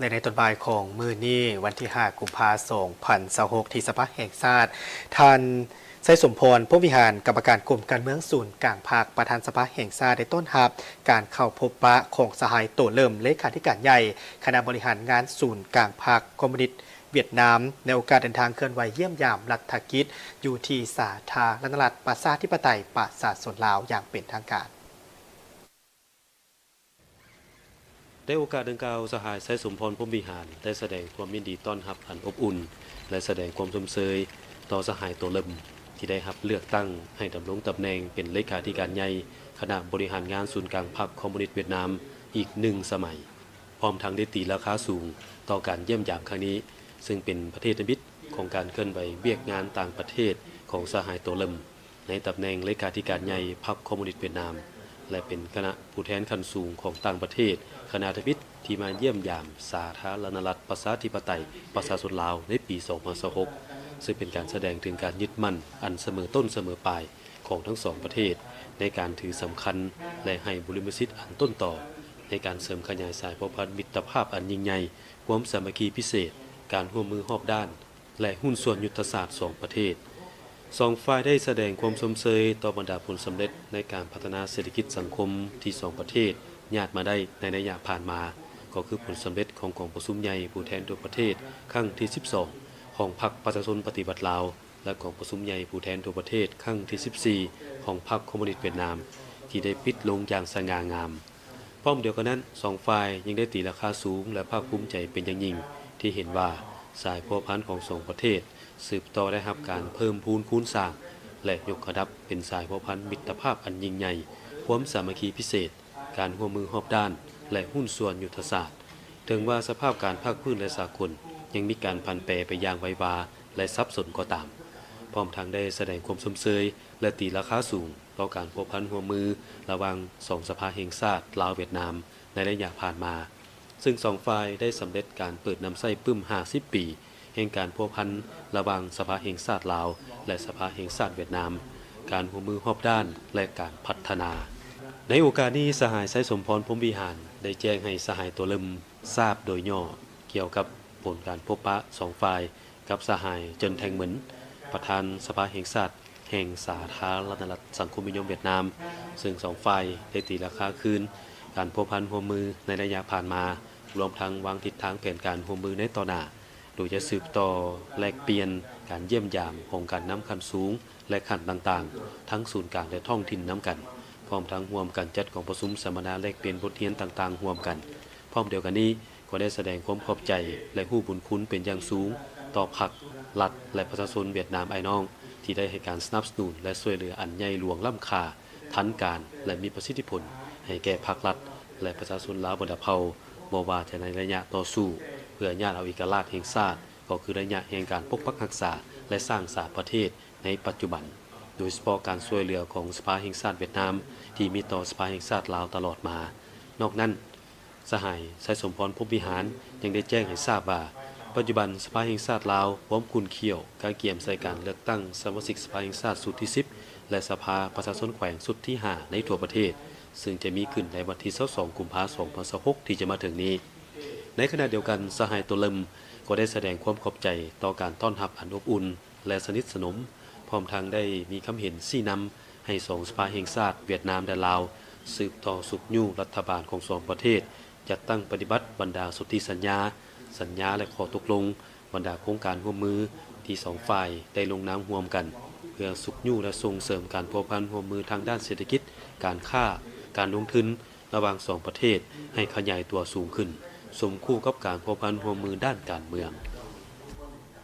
ແລະ ໃນຕອນບ່າຍຂອງມື້ນີ້ ວັນທີຫ້າ ກຸມພາ ສອງພັນຊາວຫົກ ທີ່ສະພາແຫ່ງຊາດ, ທ່ານ ໄຊສົມພອນ ພົມວິຫານ ກຳມະການກົມການເມືອງສູນກາງພັກ, ປະທານສະພາແຫ່ງຊາດ ໄດ້ຕ້ອນຮັບການເຂົ້າພົບປະຂອງສະຫາຍ ໂຕເລີມ ເລຂາທິການໃຫຍ່ຄະນະບໍລິຫານງານສູນກາງພັກຄອມມູນິດຫວຽດນາມ ໃນໂອກາດເດີນທາງເຄື່ອນໄຫວຢ້ຽມຢາມລັດຖະກິດ ຢູ່ທີ່ສາທາລະນະລັດ ປະຊາທິປະໄຕ ປະຊາຊົນລາວ ຢ່າງເປັນທາງການ. ໃນໂອກາດດັ່ງກ່າວ, ສະຫາຍ ໄຊສົມພອນ ພົມວິຫານ ໄດ້ສະແດງຄວາມຍິນດີຕ້ອນຮັບອັນອົບອຸ່ນ ແລະ ສະແດງຄວາມຊົມເຊີຍຕໍ່ສະຫາຍ ໂຕເລີມ ທີ່ໄດ້ຮັບເລືອກຕັ້ງໃຫ້ດຳລົງຕຳແໜ່ງເປັນເລຂາທິການໃຫຍ່ຄະນະບໍລິຫານງານສູນກາງພັກຄອມມູນິດຫວຽດນາມອີກໜຶ່ງສະໄໝ, ພ້ອມທັງໄດ້ຕີລາຄາສູງຕໍ່ການຢ້ຽມຢາມຄັ້ງນີ້, ເຊິ່ງເປັນປະເທດທຳອິດຂອງການເຄື່ອນໄຫວວຽກງານຕ່າງປະເທດຂອງສະຫາຍ ໂຕເລີມ ໃນຕຳແໜ່ງເລຂາທິການໃຫຍ່ພັກຄອມມູນິດຫວຽດນາມ ແລະ ເປັນຄະນະຜູ້ແທນຂັ້ນສູງຂອງຕ່າງປະເທດ ຄະນະທຳອິດທີ່ມາຢ້ຽມຢາມສາທາລະນະລັດ ປະຊາທິປະໄຕ ປະຊາຊົນລາວ ໃນປີ ສອງພັນຊາວຫົກ ເຊິ່ງເປັນການສະແດງເຖິງການຍຶດໝັ້ນອັນສະເໝີຕົ້ນສະເໝີປາຍຂອງທັງສອງປະເທດ ໃນການຖືສຳຄັນ ແລະ ໃຫ້ບຸລິມະສິດອັນຕົ້ນຕໍ ໃນການເສີມຂະຫຍາຍສາຍພົວພັນມິດຕະພາບອັນຍິ່ງໃຫຍ່, ຄວາມສາມັກຄີພິເສດ, ການຮ່ວມມືຮອບດ້ານ ແລະ ຫຸ້ນສ່ວນຍຸດທະສາດສອງປະເທດ. ສອງຝ່າຍໄດ້ສະແດງຄວາມຊົມເຊີຍຕໍ່ບັນດາຜົນສຳເລັດໃນການພັດທະນາເສດຖະກິດສັງຄົມທີ່ສອງປະເທດຍາດມາໄດ້ໃນໄລຍະຜ່ານມາ, ກໍຄືຜົນສຳເລັດຂອງກອງປະຊຸມໃຫຍ່ຜູ້ແທນທົ່ວປະເທດຄັ້ງທີສິບສອງ ຂອງພັກປະຊາຊົນປະຕິວັດລາວ ແລະ ກອງປະຊຸມໃຫຍ່ຜູ້ແທນທົ່ວປະເທດຄັ້ງທີສິບສີ່ ຂອງພັກຄອມມູນິດຫວຽດນາມ ທີ່ໄດ້ປິດລົງຢ່າງສະຫງ່າງາມ. ພ້ອມດຽວກັນນັ້ນ, ສອງຝ່າຍຍັງໄດ້ຕີລາຄາສູງ ແລະ ພາກພູມໃຈເປັນຢ່າງຍິ່ງ ທີ່ເຫັນວ່າສາຍພົວພັນຂອງສອງປະເທດສືບຕໍ່ໄດ້ຮັບການເພີ່ມພູນຄູນສ້າງ ແລະ ຍົກລະດັບເປັນສາຍພົວພັນມິດຕະພາບອັນຍິ່ງໃຫຍ່, ຄວາມສາມັກຄີພິເສດ, ການຮ່ວມມືຮອບດ້ານ ແລະ ຫຸ້ນສ່ວນຍຸດທະສາດ. ເຖິງວ່າສະພາບການພາກພື້ນ ແລະ ສາກົນຍັງມີການຜັນແປໄປຢ່າງໄວວາ ແລະ ສັບສົນກໍຕາມ, ພ້ອມທັງໄດ້ສະແດງຄວາມຊົມເຊີຍ ແລະ ຕີລາຄາສູງຕໍ່ການພົວພັນຮ່ວມມືລະຫວ່າງສອງສະພາແຫ່ງຊາດລາວ-ຫວຽດນາມໃນໄລຍະຜ່ານມາ, ເຊິ່ງສອງຝ່າຍໄດ້ສຳເລັດການເປີດນຳໃຊ້ປຶ້ມຫ້າສິບປີແຫ່ງການພົວພັນລະຫວ່າງສະພາແຫ່ງຊາດລາວ ແລະ ສະພາແຫ່ງຊາດຫວຽດນາມ, ການຮ່ວມມືຮອບດ້ານ ແລະ ການພັດທະນາ. ໃນໂອກາດນີ້, ສະຫາຍ ໄຊສົມພອນ ພົມວິຫານ ໄດ້ແຈ້ງໃຫ້ສະຫາຍ ໂຕເລີມ ຊາບໂດຍຫຍໍ້ກ່ຽວກັບຜົນການພົບປະສອງຝ່າຍ ກັບສະຫາຍ ເຈິນ ແທງເໝິນ ປະທານສະພາແຫ່ງຊາດແຫ່ງສາທາລະນະລັດສັງຄົມນິຍົມຫວຽດນາມ, ເຊິ່ງສອງຝ່າຍໄດ້ຕີລາຄາຄືນການພົວພັນຮ່ວມມືໃນໄລຍະຜ່ານມາ, ລວມທັງວາງທິດທາງແຜນການຮ່ວມມືໃນຕໍ່ໜ້າ, ໂດຍຈະສືບຕໍ່ແລກປ່ຽນການຢ້ຽມຢາມຂອງການນຳຂັ້ນສູງ ແລະ ຂັ້ນຕ່າງໆ ທັງສູນກາງ ແລະ ທ້ອງຖິ່ນນຳກັນ, ພ້ອມທັງຮ່ວມກັນຈັດກອງປະຊຸມສຳມະນາແລກປ່ຽນບົດຮຽນຕ່າງໆຮ່ວມກັນ. ພ້ອມດຽວກັນນີ້, ກໍໄດ້ສະແດງຄວາມຂອບໃຈ ແລະ ຮູ້ບຸນຄຸນເປັນຢ່າງສູງຕໍ່ພັກ, ລັດ ແລະ ປະຊາຊົນຫວຽດນາມອ້າຍນ້ອງ ທີ່ໄດ້ໃຫ້ການສະໜັບສະໜູນ ແລະ ຊ່ວຍເຫຼືອອັນໃຫຍ່ຫຼວງລ້ຳຄ່າ, ທັນການ ແລະ ມີປະສິດທິຜົນໃຫ້ແກ່ພັກລັດ ແລະ ປະຊາຊົນລາວບັນດາເຜົ່າ, ບໍ່ວ່າຈະໃນໄລຍະຕໍ່ສູ້ເພື່ອຍາດເອົາເອກະລາດແຫ່ງຊາດ, ກໍຄືໄລຍະແຫ່ງການປົກປັກຮັກສາ ແລະ ສ້າງສາປະເທດໃນປັດຈຸບັນ, ໂດຍສະເພາະການຊ່ວຍເຫຼືອຂອງສະພາແຫ່ງຊາດຫວຽດນາມ ທີ່ມີຕໍ່ສະພາແຫ່ງຊາດລາວຕະຫຼອດມາ. ນອກນັ້ນ, ສະຫາຍ ໄຊສົມພອນ ພົມວິຫານ ຍັງໄດ້ແຈ້ງໃຫ້ຊາບວ່າ, ປັດຈຸບັນສະພາແຫ່ງຊາດລາວພວມຂຸ້ນຂ້ຽວກະກຽມໃສ່ການເລືອກຕັ້ງສະມາຊິກສະພາແຫ່ງຊາດຊຸດທີສິບ ແລະ ສະພາປະຊາຊົນແຂວງຊຸດທີຫ້າໃນທົ່ວປະເທດ, ເຊິ່ງຈະມີຂຶ້ນໃນວັນທີຊາວສອງ ກຸມພາ ສອງພັນຊາວຫົກ ທີ່ຈະມາເຖິງນີ້. ໃນຂະນະດຽວກັນ, ສະຫາຍ ໂຕເລີມ ກໍໄດ້ສະແດງຄວາມຂອບໃຈຕໍ່ການຕ້ອນຮັບອັນອົບອຸ່ນ ແລະ ສະໜິດສະໜົມ, ພ້ອມທັງໄດ້ມີຄຳເຫັນຊີ້ນຳໃຫ້ສອງສະພາແຫ່ງຊາດຫວຽດນາມ ແລະ ລາວ ສືບຕໍ່ຊຸກຍູ້ລັດຖະບານຂອງສອງປະເທດ ຈັດຕັ້ງປະຕິບັດບັນດາສົນທິສັນຍາ, ສັນຍາ ແລະ ຂໍ້ຕົກລົງ, ບັນດາໂຄງການຮ່ວມມືທີ່ສອງຝ່າຍໄດ້ລົງນາມຮ່ວມກັນ, ເພື່ອຊຸກຍູ້ ແລະ ສົ່ງເສີມການພົວພັນຮ່ວມມືທາງດ້ານເສດຖະກິດ, ການຄ້າ, ການລົງທຶນ ລະຫວ່າງສອງປະເທດໃຫ້ຂະຫຍາຍຕົວສູງຂຶ້ນ, ສົມຄູ່ກັບການພົວພັນຮ່ວມມືດ້ານການເມືອງ.